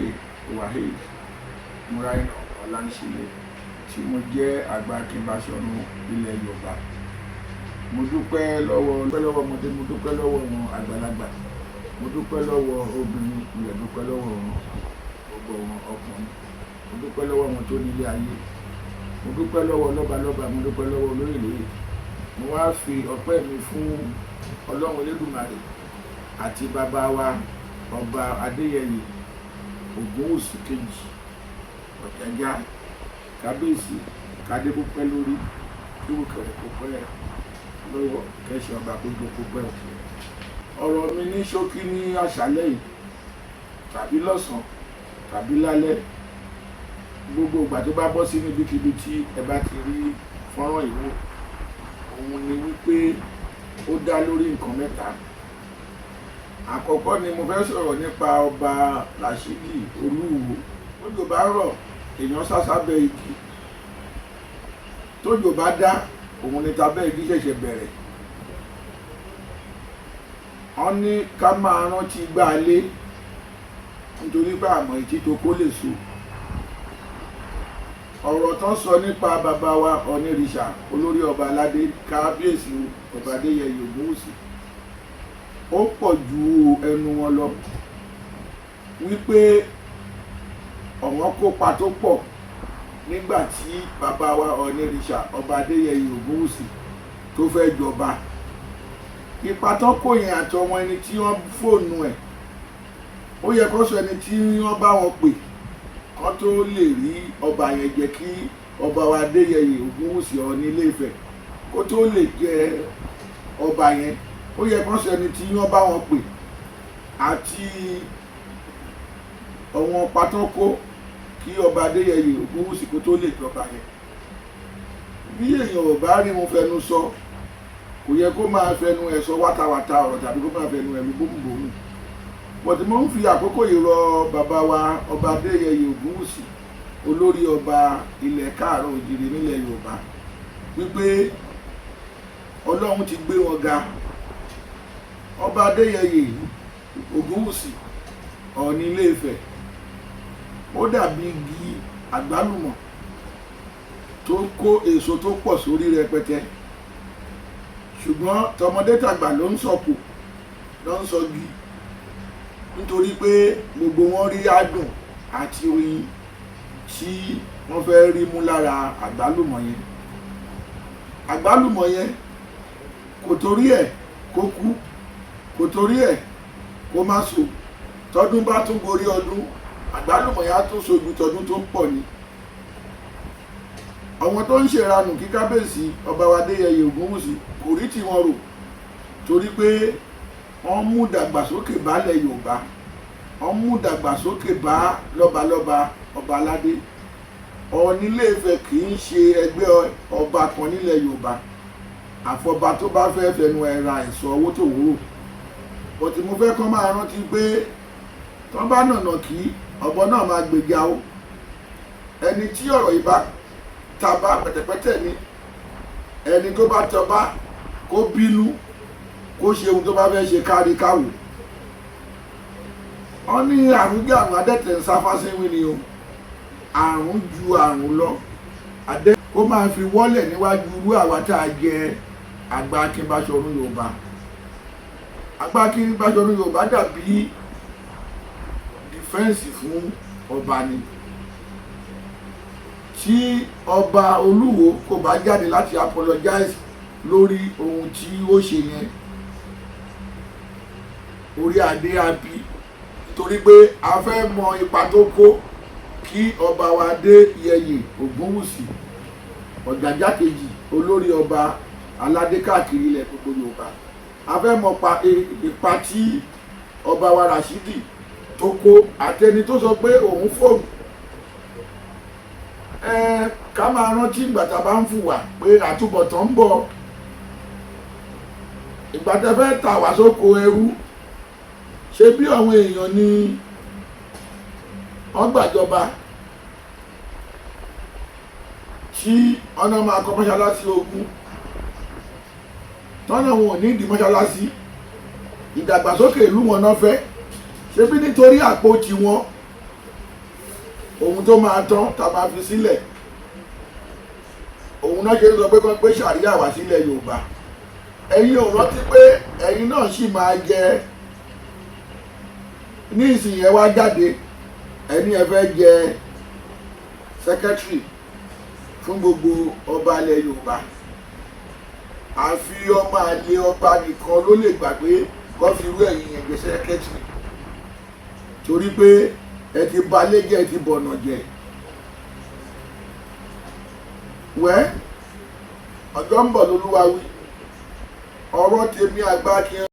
Olóyè Waheed Muraina Ọláńṣílẹ̀, tí mo jẹ́ àgbà Akin Baṣọ̀run ilẹ̀ Yorùbá. Mo dúpẹ́ lọ́wọ́ ọmọdé, mo dúpẹ́ lọ́wọ́ wọn àgbàlagbà, mo dúpẹ́ lọ́wọ́ obìnrin, mo lè dúpẹ́ lọ́wọ́ wọn gbogbo wọn ọkùnrin, mo dúpẹ́ lọ́wọ́ wọn tó nílé ayé, mo dúpẹ́ lọ́wọ́ lọ́balọ́ba, mo dúpẹ́ lọ́wọ́ olóyè lóyè. Mo wá fi ọpẹ́ mi fún Ọlọ́run Elédùmarè àti bàbá wa, Ọba Adéyẹyè Ògúnwùsì kejì, Ọ̀jájá. Kábíyèsí, kádé kó pẹ́ lórí, kíwùkẹ̀rẹ̀ kó pẹ́ lọ́wọ́, kẹ́sì ọba kó jó kó pẹ́. Ọ̀rọ̀ mi ní ṣókí ní àṣálẹ́ yìí, tàbí lọ́sàn-án, tàbí lálẹ́, gbogbo ìgbà tó bá bọ́ sí níbikíbi tí ẹ bá ti rí fọ́nrán ìwò, òun ni wípé ó dá lórí nǹkan mẹ́ta. Àkọ́kọ́ ni mo fẹ́ sọ̀rọ̀ nípa Ọba Rashidi Olúwo. Tójò bá rọ̀, èèyàn sá sábẹ́ igi. Tójò bá dá, òun ni tabẹ́ igi ṣẹ̀ṣẹ̀ bẹ̀rẹ̀. Wọ́n ní ká máa rántí gbá lé, nítorí pé àmọ́ ìtí tó kó lè so. Ọ̀rọ̀ tán sọ nípa bàbá wa Ọ̀nìrìṣà, olórí ọba aládé, Kábíyèsí Ọba Adéyẹyè Ògúnwùsì, ó pọ̀ ju ẹnu wọn lọ, wípé ọ̀wọ́n kópa tó pọ̀ nígbà tí bàbá wa Ọ̀nìrìṣà, Ọba Adéyẹyè Ògúnwùsì, tó fẹ́ jọba. Ipa tán kó yẹn àti ọmọ ẹni tí wọ́n fóònù ẹ̀, ó yẹ kó sọ ẹni tí wọ́n bá wọn pè kán tó lè rí ọba yẹn jẹ, kí ọba wa Adéyẹyè Ògúnwùsì, Ọọ̀ni Ilé-Ifẹ̀, kó tó lè jẹ ọba yẹn, ó yẹ kó sọ ẹni tí wọ́n bá wọn pè àti ọ̀wọ́n patán kó kí Ọba Adéyẹyè Ògúnwùsì kó tó lè jọba yẹn. Bí èèyàn ò bá rí wọn fẹnu sọ, kò yẹ kó máa fẹnu ẹ̀ sọ wátawàta ọ̀rọ̀ tàbí kó máa fẹnu ẹ̀ lu bómùbómù. Bọ̀dé, mo ń fi àkókò yìí rọ bàbá wa, Ọba Adéyẹyè Ògúnwùsì, olórí ọba ilẹ̀ Káàárọ̀ Òjìrì nílẹ̀ Yorùbá, wípé Ọlọ́run ti gbé wọn ga. Ọba Adéyẹyè Ògúnwùsì, Ọọ̀ni Ilé-Ifẹ̀, ó dàbí igi àgbálùmọ̀ tó kó èso tó pọ̀ sórí rẹpẹtẹ, ṣùgbọ́n tọmọdé tàgbà ló ń sọ̀kò, ló ń sọgi, nítorí pé gbogbo wọn rí adùn àti oyin tí wọ́n fẹ́ rí mú lára àgbálùmọ̀ yẹn. Àgbálùmọ̀ yẹn kò torí ẹ̀ kó kú, kò torí ẹ̀ kó má so. Tọdún bá tún gorí ọdún, àgbálùmọ̀ yẹn á tún so ju tọdún tó ń pọ̀ ni. Àwọn tó ń ṣèranù kí Kábíyèsí Ọba wa Adéyẹyè Ògúnwùsì kò rí tiwọn rò, torí pé wọ́n mú dàgbàsókè bálẹ̀ Yorùbá, wọ́n mú dàgbàsókè bá lọ́balọ́ba, ọba aládé. Ọọ̀ni Ilé-Ifẹ̀ kì í ṣe ẹgbẹ́ ọba kan nílẹ̀ Yorùbá, àfọba tó bá fẹ́ fẹnu ẹ̀ ra ẹ̀sọ́ owó tó wúrò. Bọ̀tí mo fẹ́ kán máa rántí pé tán bá nànà kí ọ̀bọ náà máa gbèjà o. Ẹni tí ọ̀rọ̀ yìí bá ta bá pẹ̀tẹ̀pẹ̀tẹ̀ ni, ẹni tó bá tọba kó bínú, kó ṣe ohun tó bá fẹ́ ṣe kárí káwò. Wọ́n ní àrùn jẹ́ àrùn, adẹ́tẹ̀ ń sáfá síwìn ni o. Àrùn ju àrùn lọ, adẹ́ kó máa fi wọ́lẹ̀ níwájú irú àwa tá a jẹ àgbà Akin Baṣọ̀run Yorùbá. Àgbà Akin Baṣọ̀run Yorùbá dàbí defence fún ọba ni. Tí Ọba Olúwo kò bá jáde láti apologize lórí ohun tí ó ṣe yẹn, orí adé á bí, torí pé a fẹ́ mọ ipa tó kó kí ọba wa Adéyẹyè Ògúnwùsì, Ọ̀jájá kejì, olórí ọba aládé káàkiri ilẹ̀ gbogbo Yorùbá. A fẹ́ mọ pa ipa tí ọba wa Rashidi tó kó, àtẹni tó sọ pé òun fóònù ẹ. Ká máa rántí ìgbà tá a bá ń fùwà pé àtúbọ̀tán ń bọ̀. Ìgbà tẹ́ fẹ́ tà wá sóko ẹrú, ṣé bí àwọn èèyàn ni wọ́n gbàjọba tí ọ̀nà máa kọ́ mọ́ṣáláṣí 20 tọ́nà wọn ò ní ìdí mọ́ṣáláṣí, ìdàgbàsókè ìlú wọn náà fẹ́ ṣé bí nítorí àpò tiwọn. Ohun tó máa tán tá a máa fi sílẹ̀, òun náà ṣe ń sọ pé kán pé ṣàríà wá sílẹ̀ Yorùbá. Ẹ̀yin ò rántí pé ẹ̀yin náà sì máa jẹ ní ìsìn yẹn wá jáde, ẹni ẹ fẹ́ jẹ secretary fún gbogbo ọba ilẹ̀ Yorùbá. Àfi ọmọ àlè ọba nìkan ló lè gbà pé kó fi irú ẹ̀yin yẹn jẹ secretary, torí pé ẹ ti balẹ̀ jẹ́, ẹ ti bọ̀nà jẹ́. Wẹ́ ọjọ́ ń bọ̀ lólúwa wí ọ̀rọ̀ tèmi àgbà kí n.